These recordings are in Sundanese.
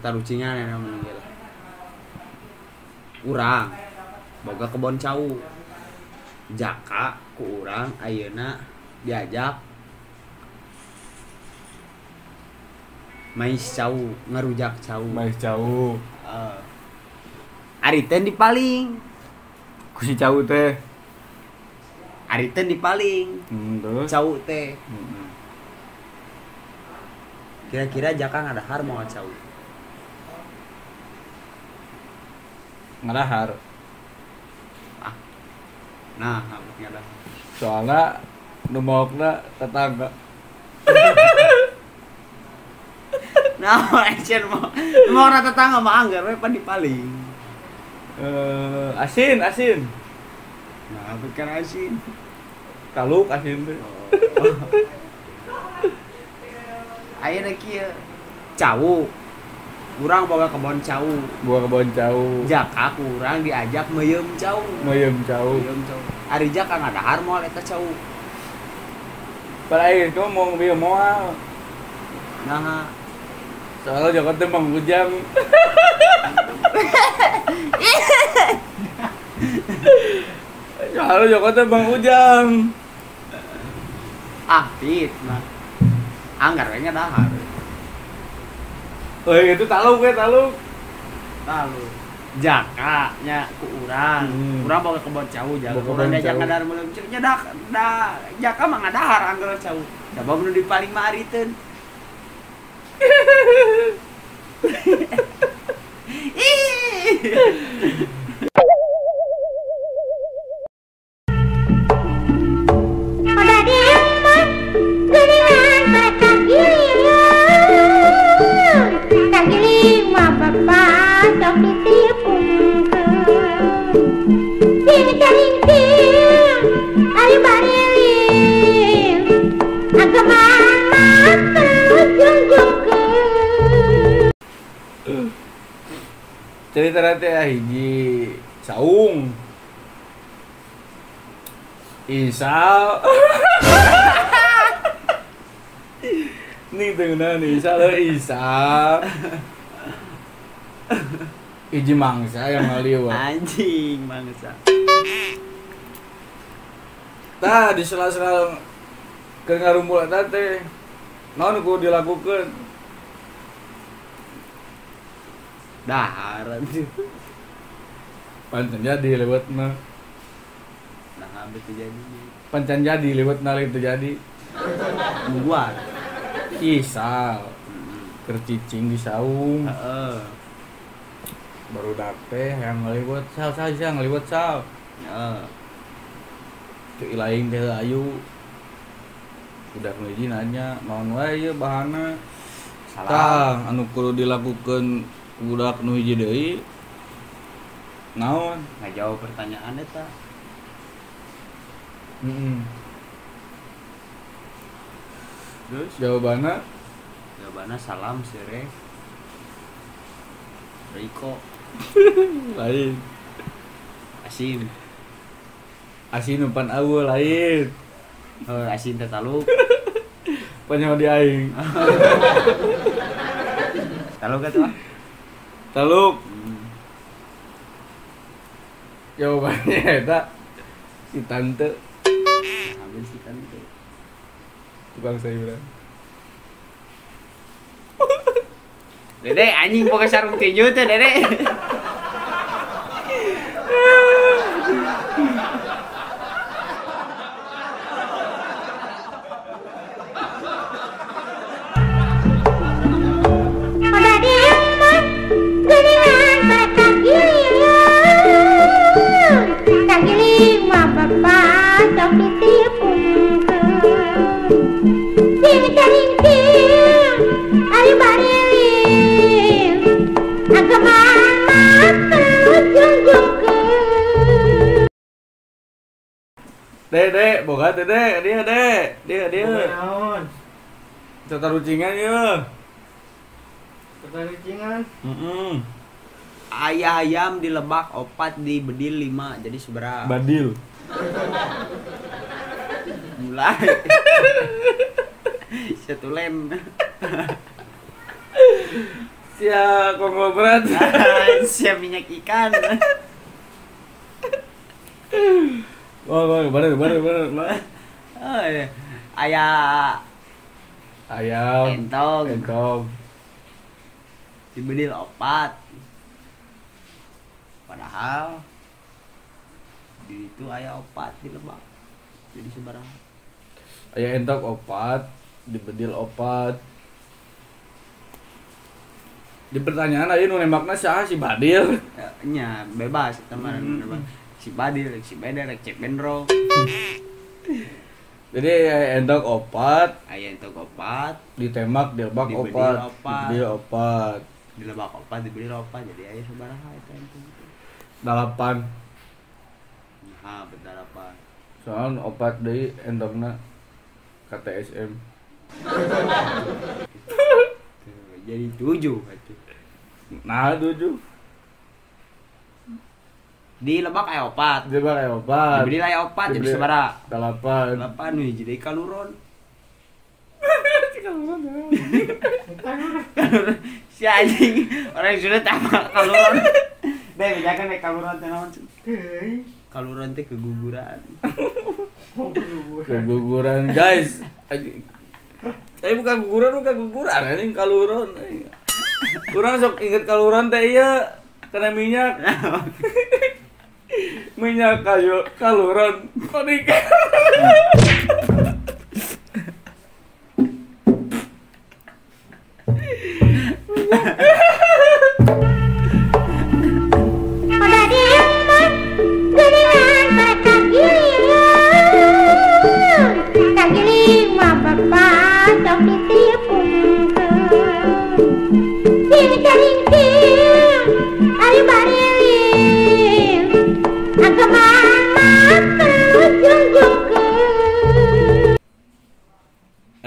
Tatarucingan yang namanya lah. Urang boga kebon cau. Jaka ku urang ayeuna diajak mais cau, ngarujak cau. Mais cau. Ari teh dipaling. Ku si cau teh. Ari teh dipaling. Terus cau teh. Kira-kira Jaka ngadahar moal cau? Ngadahar. Ah. Nah, ngadahar. Soalnya nu maokna tetangga. Nah, action mau maokna tetangga mah anggar we pan dipaling. Asin, asin. Nah, bukan asin. Taluk asin teh. Oh. Ayeuna kieu. Cau. Urang boga kebon cau. Boga kebon cau. Jaka kurang diajak meuyeum cau. Meuyeum cau. Meuyeum cau. Ari Jaka ngadahar moal eta cau. Pada akhirnya mau ngambil moal. Nah, soalnya Jaka teh Mang Ujang. Soalnya Jaka teh Mang Ujang. Ah, fitnah. Anggar we ngadahar. Oh itu taluk ya, taluk. Taluk. Jaka nya ku urang. Urang boga kebon cau, Jaka. Urang diajak ngadahar meuleum cau nya da Jaka mah ngadahar anggar cau. Da nu dipaling mah ariteun. Ih. Cerita teh hiji saung Isal. Nih tengah nih Isal, Isal. Hiji mangsa yang ngaliwat. Anjing mangsa. Tah di sela-sela keur ngarumpul eta teh naon kudu dilakukeun? Dahar anjing. Pancen jadi lewatna. Nah, habis terjadi. Pancen jadi lewatna lain terjadi. Nungguan. Isal. Keur cicing di saung. Heeh. Barudak teh yang ngaliwat sal sal sal ngaliwat sal. Heeh. Cuk ilaing teh ayu. Udah ngeuji nanya, naon wae ieu bahana? Tah, anu kudu dilakukeun budak nu hiji deui. Naon? Ngajawab pertanyaan eta. Heeh. Terus jawabanna? Jawabanna salam sere. Riko. Lain. Asin. Asin umpan awu lain. Oh, asin teh taluk. Panjang di aing. Taluk atuh ah. Taluk. Jawabannya eta si tante. Ambil si tante. Tukang sayuran. Dede anjing boga sarung tinju teh Dede. Agama. Dek, boga teh dek, dia dek, dia dia. Naon? Tatarucingan ieu. Tatarucingan? Heeh. Ayah ayam di lebak opat di bedil 5 jadi seberapa? Badil. Mulai. Satu lem. Sia konglomerat. Sia minyak ikan. Oh, bener. Oh, iya. Ayah ayam entong. Dibeli opat. Padahal di itu ayah opat di lebak. Jadi sebarang. Ayah entok opat, dibedil opat. Di pertanyaan aja nu nembakna saha si Badil? Nya bebas teman. Si Badil, si Beda, cek Benro. Jadi entok opat, aya entok opat, ditembak di lebak opat, dibedil opat. Di lebak opat, dibedil opat, jadi aya sabaraha eta entok. 8. Nah, berdalapan. Soalnya opat deui entokna KTSM. Jadi 7 atuh. Nah, 7. Di lebak aya opat. Di lebak aya opat. Dibeli aya opat jadi sabaraha? 8. 8 nu hiji deui kaluron. Kaluron. Si anjing orang sudah tamak kaluron. Deh, bejakan nek kaluron teh naon? Kaluron teh keguguran. Keguguran, guys. Tapi bukan guguran, anjing kaluron. Urang sok inget kaluron teh ieu kena minyak. Minyak kayu kaluron konik.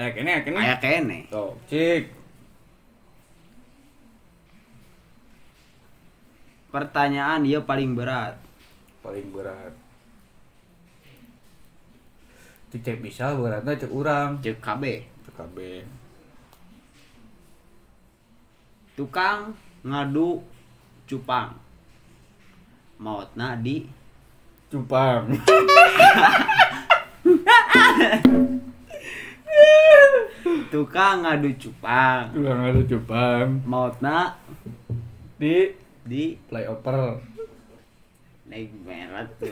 Kene. Kene. Tuh, cik. Pertanyaan dia paling berat. Paling berat. Cik cek bisa beratnya cek urang. Cek KB. Cek KB. Tukang ngadu cupang. Mautna di cupang. Tukang ngadu cupang. Tukang ngadu cupang. Mautna di flyover. Naik merah tuh.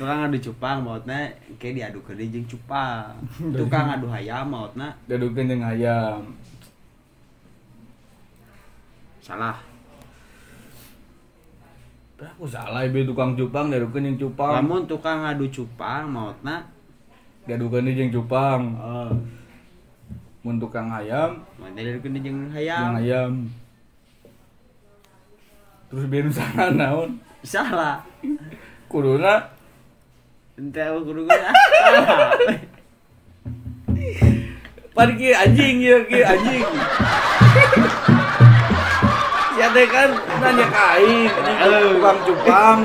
Tukang ngadu cupang mautna kayak diadukeun jeung cupang. Tukang ngadu hayam mautna diadukeun jeung hayam. Salah. Aku salah ieu tukang cupang diadukeun jeung cupang. Lamun tukang ngadu cupang mautna diadukeun jeung cupang. Oh. Mun tukang hayam mautna diadukeun jeung hayam. Jeung hayam. Terus biar salah naon? Salah. Kuduna ente kuduna. Salah. Pan kieu anjing ieu kieu anjing. Sia teh kan nanya ka aing, tukang cupang.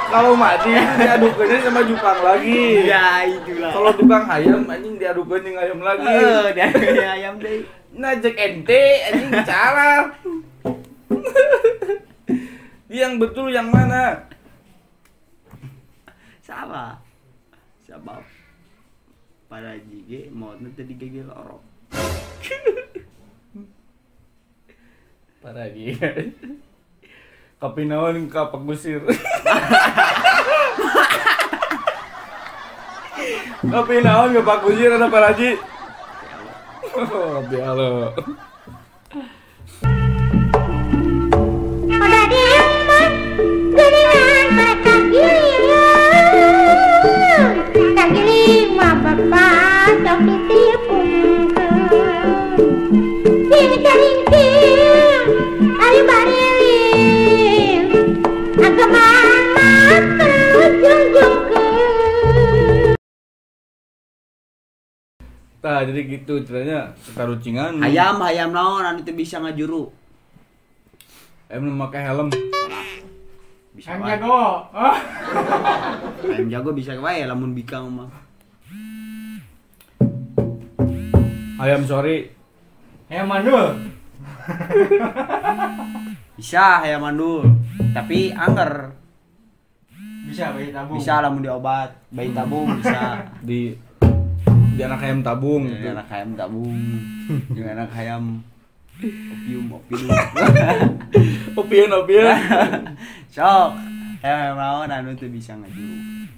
Kalau mati diadukeunnya sama cupang lagi. Ya itulah. Kalau tukang ayam anjing diadukeun jeung ayam lagi. Heeh, diadukeun ayam deui. Nah cek ente anjing salah. Yang betul yang mana? Salah. Sebab para jige mautna teh digegel orok. Para jige. Kapinaon ka pagusir. Kapinaon ka pagusir ana paraji. Oh, bi Allah. Agama mata junjung ke. Tah jadi gitu ceritanya tarucingan. Hayam hayam naon anu teu bisa ngajuru. Ayam nu make helm. Bisa Ayam wae. jago. Ayam jago bisa wae lamun bikang mah. Ayam sorry. Ayam mandul. Bisa hayam mandul, tapi angger. Bisa bayi tabung. Bisa lamun diobat, bayi tabung bisa. Di anak ayam tabung Di gitu. anak ayam tabung. Jeung anak ayam opium opium. Opium opium. Sok, hayam naon anu teu bisa ngajuru.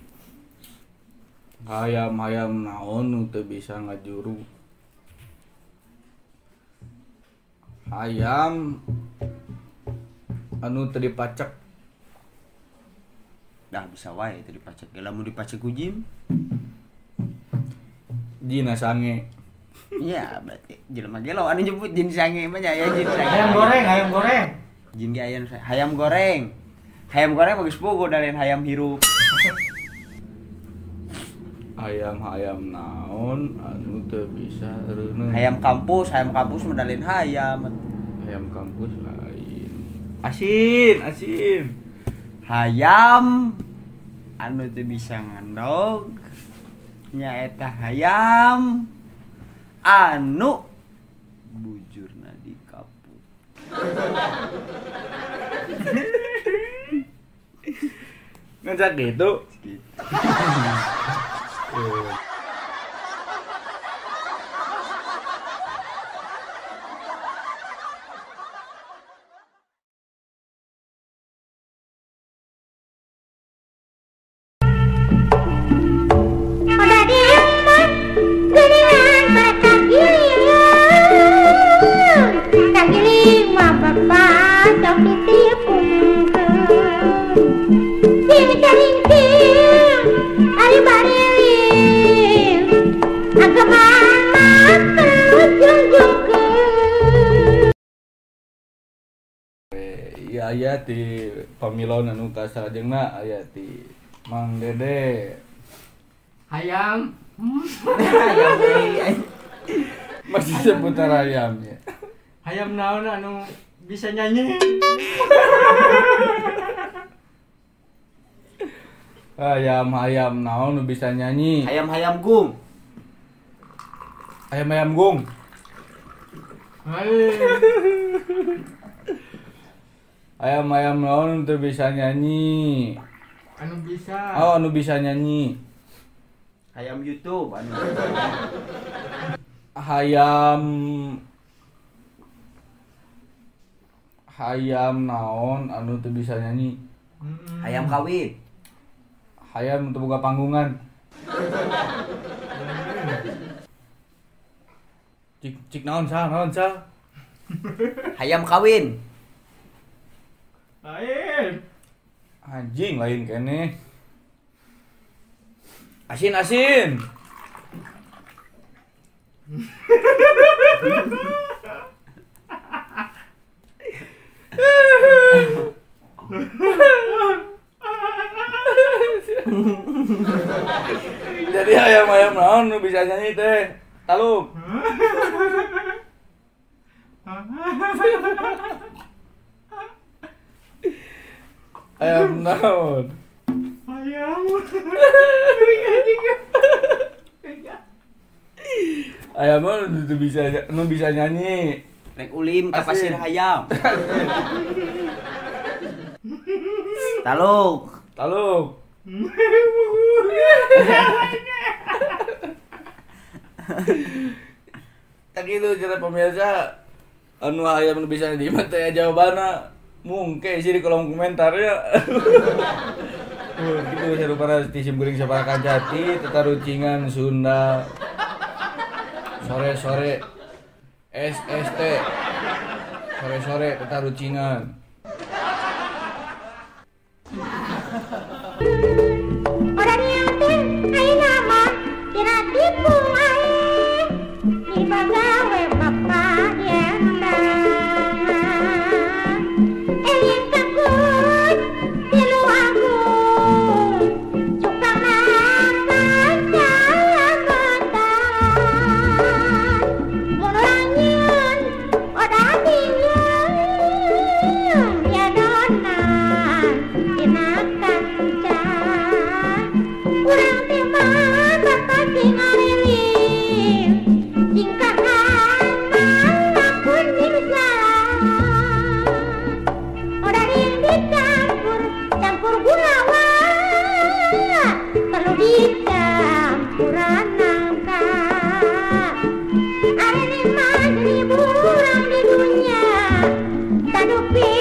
Hayam hayam naon nu teu bisa ngajuru. Hayam anu teu dipacek. Dah bisa wae teu dipacek. Lamun dipacek ku jim. Jina sange. Iya, berarti jelema gelo anu nyebut jin sange mah nya ya jin sange. Ayam goreng, ayam goreng. Jin ge ayam hayam goreng. Hayam goreng bagus bogo dari hayam hirup. Hayam hayam naon anu teu bisa reuneuh. Hayam kampus mah dalin hayam. Hayam kampus lain. Asin, asin. Hayam anu teu bisa ngandog nyaeta hayam anu bujurna dikaput. Ngajak gitu. Gitu. Iya aya ti pamilon anu kasalajengna aya ti Mang Dede. Hayam. Hayam deui. Masih seputar ayamnya. Hayam naon anu bisa nyanyi. Hayam hayam naon nu bisa nyanyi. Hayam hayam gung. Hayam hayam gung. Ayam ayam naon teu bisa nyanyi. Anu bisa. Oh, anu bisa nyanyi. Hayam YouTube anu. Hayam hayam naon anu teu bisa nyanyi. Hayam kawin. Hayam teu boga panggungan. Cik cik naon sah, naon sah. Hayam kawin. Lain. Anjing lain kene. Asin asin. Jadi ayam-ayam naon nu bisa nyanyi teh? Taluk. Ayam naon? Ayam. Ayam naon nu bisa nu bisa nyanyi? Rek ulim ka pasir hayam. Taluk. Taluk. Tak itu cara pemirsa anu ayam nu bisa nyanyi mah teh jawabanna. Mungkin sih di kolom komentar ya. Gitu seru para ti simkuring sapara kancati tetarucingan Sunda. Sore-sore SST. Sore-sore tetarucingan. Orang yang teh ayeuna mah dina tipu aing. Dipagawe bapak diendang. Eling takut tilu agung. Cukang napa salamatan. Gadupi.